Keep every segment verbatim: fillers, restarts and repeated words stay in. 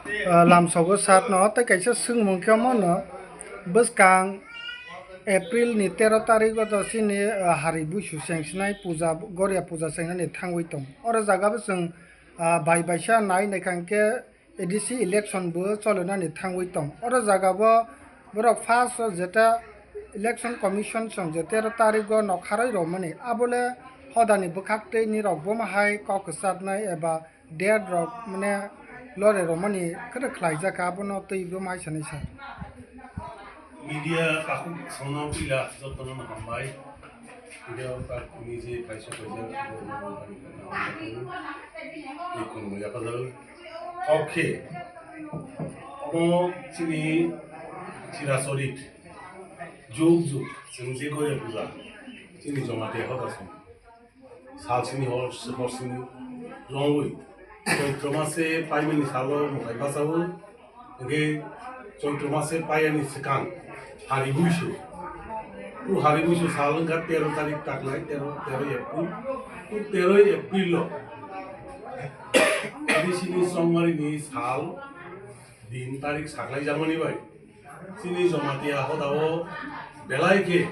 Ah, lamsogo satno tei kaisa swngmung khe omono bwskang April ni tero tarik o to chini, ah, hari buisu chengsinai puja, Goria puja chengnani thangwi tong. Oro jaga bo chwng, ah, bai baisa nai naikha hwnkhe A D C election bo cholinani thangwi tong. Oro jaga bo borok first o jeta election commission chwng je tero tarik o nokharwi romani abole hodani bwkhak tei nirok bomo hai kok kwchatnai eba date rok mane lore romani khwrwk khlaijak abono twi bo mai sanai sa. Media takhuk songno pila jotono no hambai. Media tak kuni je kaisa kaisa khobor no hambai. Ei kono ya kadal. Oke. Omo chini chira sorit. Juk juk chwng je Goria puja. Chini Jamatia hoda song. Salsini hor, horsini rongwi. Choitro mase paimani salo mwtai bachawi. Hwnkhe Choitro mase paiyani swkang hari buisu. O hari buisu sal wngkha tero tarik taknai, tero, tero April. O tero April o A D C ni chongmarini sal din tarik saklaijakmani bai chini Jamatia hodao belai khe,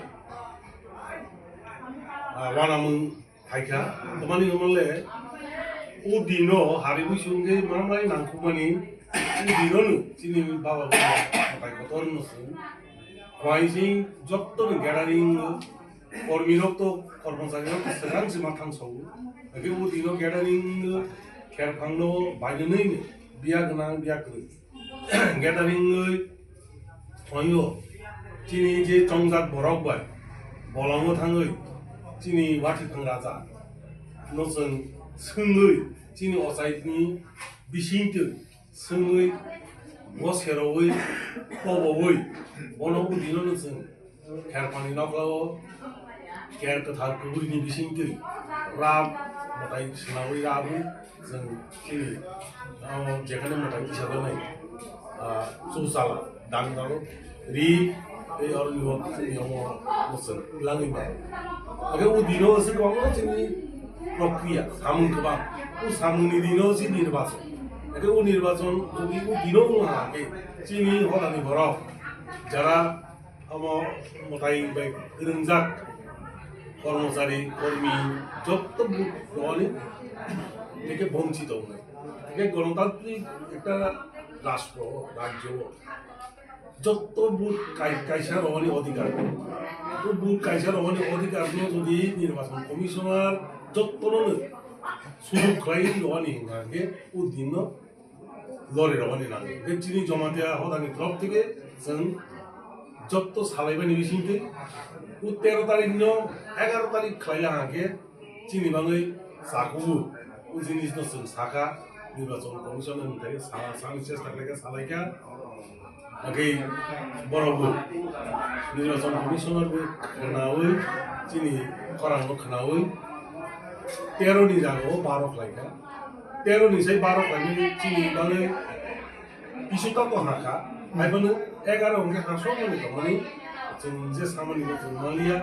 ah, uanamung phaikha, tamani hwnle o dino hari buisu wngwi manmai nangkukmani o dinono chini baba mwtai kotorno chwng khwlaising jottoni gathering o kormirok to kormocharirok to swkang se ma thangsago. Hwnkhe o dino gathering o kherphangno bainanwi biya gwnang biya kwrwi gathering oi thongo. Chini je chongjak borok bai bolongo thangwi chini wathiphang raja no chwng swngwi chini ochaini bisingtwi swngwi bo serowi kobowi bono udino no chwng Kherpani nokrao ker kwthar kubuini bisingtwi rab mwtai swnawi rabo chwng chini, ah, jekhane mwtai tisajaknai, ah, chusala dangdalo ri tei oroni bo chini omo mwchwng langwi mano. Hwnkhe o dino se kwbangma chini prokriya samung kwbang. O samungni dino se nirbachon. Hwnkhe o nirbachon jodi o dino wngkha khe chini hodani borok jara Omo mwtai bai kwrwngjak kormochari, kormi jotto vote rwani tei khe bonchito wngnai. Tei khe gonotantrik ekta rashtra, rajyo, jotto vote kai-, kaisa rwani odhikar. O vote kaisa rwani odhikar no jodi nirbachon commissioner jottono no sujug khlai rwani hwnkha khe o din no lori rwani nango. Hwnkhe chini Jamatia hodani borok theke chwng jotto salaibani bisingtwi o tero tarikh no egaro tarikh khlaila hwnkhe chini bagwi chakubu o jinisno chwng sakha, nirbachon commission ni mwtai sa-, sani chesta khlaikha, salaikha. Hwnkhe borokbo nirbachon commissioner bo khwnawi chini khorangno khwnawi tero ni jagao baro khlaikha. Tero ni sai baro khlaimani chini bagwi bisu tako hakha. Haiphano egaro hwnkhe hasokmani tongmani chwng je samani bo chwng manliya.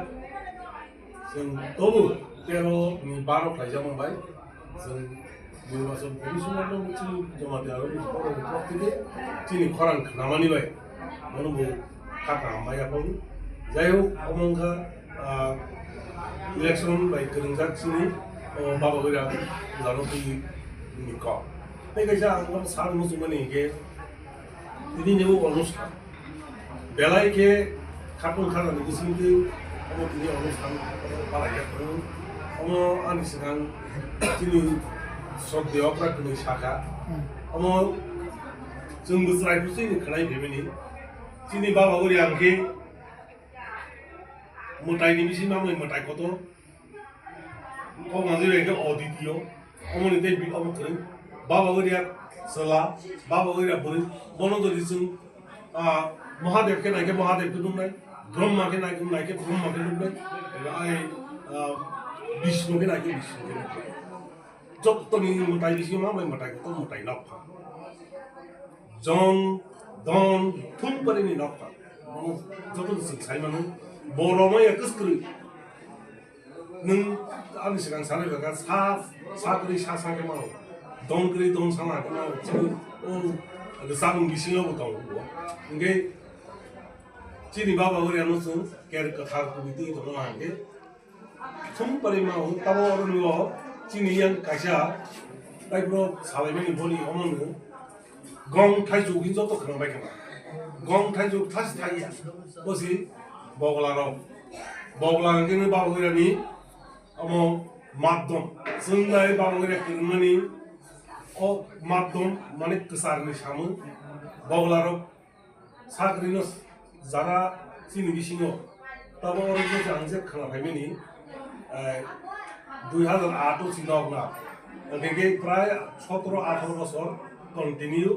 Chwng tobo tero ni baro khlaijakma bai chwng nirbachon commissioner no chini Jamatia rok ni borok ni borok theke chini khorang khnamani bai bono bo kha kaham maya phano. Jai hok, omo wngkha, ah, election bai kwrwngjak chini, o, Baba Goria jano twi ni kok. Tei kaisa ang bono sa muchungmani hinkhe, tini ni bo onusthan belai khe khatungkha rokni bisingtwi omo tini onusthan palai ya phano. Omo ani swkang chini sroddeyo okra kwnwi sakha. Omo chwngbo chwrai phuru chini khwnai phaimani. Chini Baba Goria hwnkhe mwtaini bisingo mamwi mwtai kotor. Kok manjwi bai khe Odityo. Omoni tei bi-, omo kwrwi. Baba Goria chwla, Baba Goria bwrwi. Bono jodi chwng, ah, Mahadev khe nai khe Mahadev khe nuknai, Brahma khe nai khe, nai khe Brahma khe nuknai, eba ai, ah, Bishnu khe nai khe Bishnu khe nuknai. Jottoni mwtai bisingo mamwi mwtai kotor mwtai nokha. Jong, don, thum parini nokha. Omo joto chwng sai mano. Bo romaya kwskwrwi. Nwng ani swkang sanai kha sa, sa kwrwi sa sa khe mano. Don kwrwi don sana khe mano. Chini o Abo samung bisingo bo tongo bo. Hingke chini baba gori ano chwng ker kwthar kubui twi tongo hingke. Thum pari ma o tabo oro nw chini yang kaisa tai bro salai mani boli omo nw gong thai chuk hin joto khwna bai khwna. Gong thai chuk thas thai ya. Bo si bogla rok. Bogla hingke nw baba gori ani omo madom. Chwng nai baba gori kwrwngmani o madom mane kwcharni samung bogla rok. Sakrino jara chini bisingo tabo oro je ang je khwna phaimani, eh, dui hazar aat o chini nokna. Hingke prai sotoro atharo bosor continue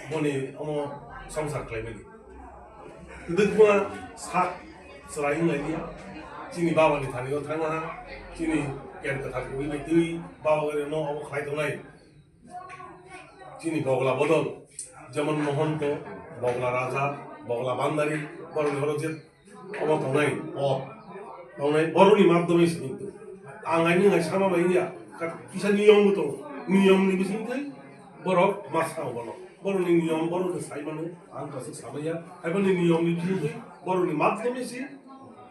boni omo songsar khlaimani. Kwdwkma sak chwrai wng lailiya. Chini babani thani o thangna ha, chini ker kwthar kubui bai twi baba gori no omo khlai tongnai. Chini bogla bodol, jemon Mohonto, bogla raja, bogla bandari, borokni oro je obo tongnai, o tongnai, borokni madhyome se kintu. Ang aini ngai sama bai ya, ka-, kisa niyom bo tongo. Niyomni bisingtwi borok ma sao bono. Borokni niyom borokni sai mano, ang kaisa samaya. Haiboni niyomni bisingtwi borokni madhyome se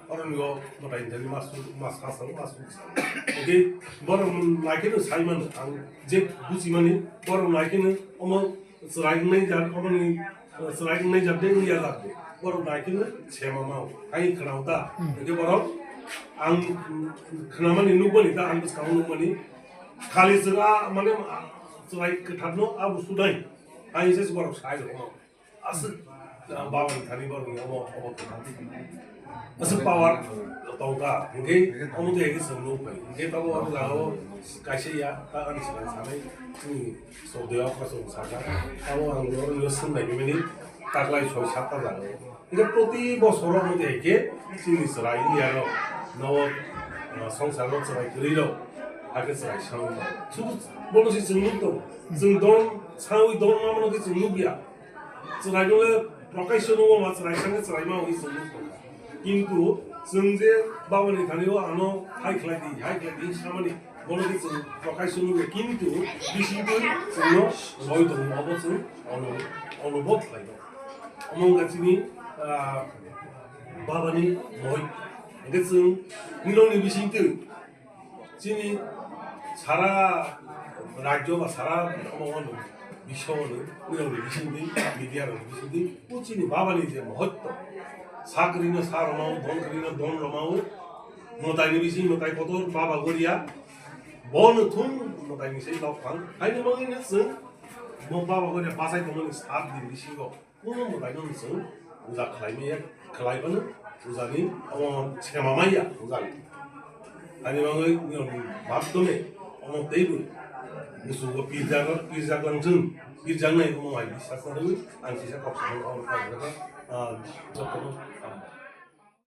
Oro ni o mwtai thani mas, mas hasao, mas hasao. Oke, borok naikhe no sai mano, ang je buji mani, borok naikhe no omo chwrai wngnai jak, omo ni, eh, chwrai wngnai jak de, wngya jak de. Borok naikhe no sema mao. Hai khwnao ta. Hmm. Oke, borok ang khwnamani nukmani ta, ang bwskango nukmani. Khali chwng a, mane, ah, chwrai kwtharno abo sudai. Hai se borok sai rwmao. Aswk, ah, baba ni thani borok ni omo, omo tongkha. Aswk power tongkha. Hingke omo to hingke chwng nukphai. Hingke tamo o jaga o kaisa ya, ta ani swkang sanai, chini sodya okra chwng saka. Tamo ang norok no swng nai bini taklai soi satta jaga o. Hingke proti bosor omo to hingke chini chwrai India rok, nogo, ah, songsar no chwrai kwrwi rok, hakhe chwrai sanwi. Sudu bono se chwng nuk tongo. Chwng don, sanwi don ma mano khe chwng nuk ya. Chwraino le prokasyo nungma chwrai sangkhe chwraima hwnwi chwng nuk tongkha. Kintu chwng je babani thani o ano hai khlai di, hai khlai di samani bono khe chwng prokasyo nungya, kintu bisingtwi chwngno soi tongo, obo chwng ono-, onobodh khlaio. Omo wngkha chini, ah, babani mohoi. Hwnkhe chwng nini bisingtwi Chini sara rajyo ba sara omo wano biswa wano, nirok ni bisingtwi, media rok ni bisingtwi, o chini baba ni je mohotto, sakri no sa romao, don kri no don romao, mwtai ni bising mwtai kotor baba goria, bo no thum mwtai ni sei lok phang, haini bagwi no chwng bo baba goria bachai tongmani sat din bisingo. Kuno mwtaino chwng puja khlaimaya, khlaiphano pujani omo sema maya pujani. Ani bagwi niyomni madhyome omo teibo musugo pirjak, pirjak lang chwng, pirjaknai omo hai bisas narwgwi ang kisa kok samani omo khlaijak, ah, jotono, ah,